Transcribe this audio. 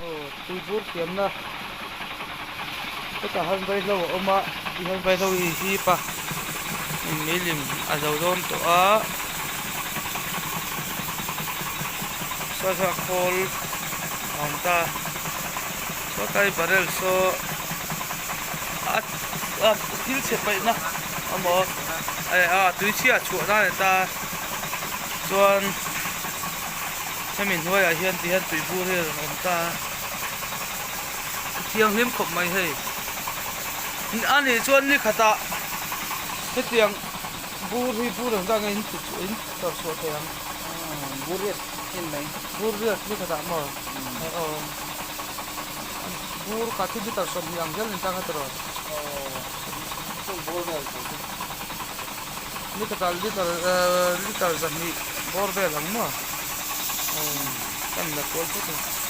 Aw tuibur siamna hetah hian vaihlo a awm a tihian vaihlo hi hip a meilim a zo dawn tawh a saw saw a khawl a awm ta sawtlai barrel saw a a thil chhe paihna emaw a tui chhia chhuah nan a ni ta chuan. Hemi hnuaiah hian ti hian tui bur hi a rawn awm ta a, a thianghlim khawp mai hei. A nih chuan ni khatah hetiang bur hi bur ang zat nge in ti in chawr chhuah thei ang? Bur riat en mai. Bur riat ni khatah maw? Aw. Bur khat hi litre 20 ang zel in tang a tiraw? Aw. Chung bur vel tho chu. Ni khatah litre litre 200 bawr vel ang maw? Aw kan la kual phawt a.